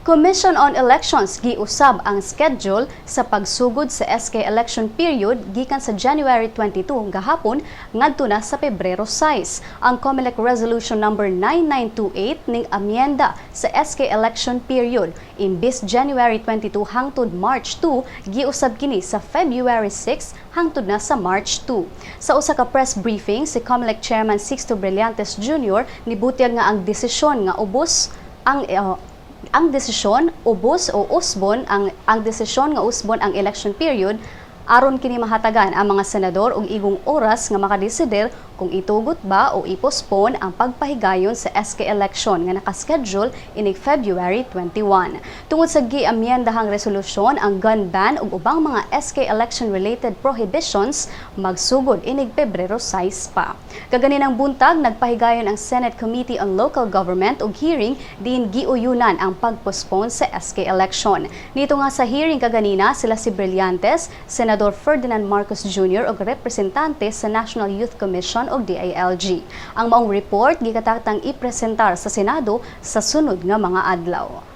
Commission on Elections giusab ang schedule sa pagsugod sa SK election period gikan sa January 22 gahapon ngadto na sa Pebrero 6. Ang COMELEC Resolution number 9928 ning amyenda sa SK election period, imbis January 22 hangtod March 2, giusab kini sa February 6 hangtod na sa March 2. Sa usa ka press briefing, si COMELEC Chairman Sixto Brillantes Jr. nibutyag nga ang desisyon ubos o usbon ang desisyon nga usbon ang election period aron kini mahatagan ang mga senador og igong oras nga makadesider kung itugot ba o ipospone ang pagpahigayon sa SK election nga nakaschedule inig February 21. Tungod sa giamyendahang resolusyon, ang gun ban ug ubang mga SK election related prohibitions magsugod inig Pebrero 6 pa. Kaganinang buntag, nagpahigayon ang Senate Committee on Local Government og hearing diin giuyunan ang pagpostpone sa SK election. Nito nga sa hearing kaganina sila si Brillantes, Senador Ferdinand Marcos Jr. ug representante sa National Youth Commission ug DILG. Ang maong report gikatakdang ipresentar sa Senado sa sunod nga mga adlaw.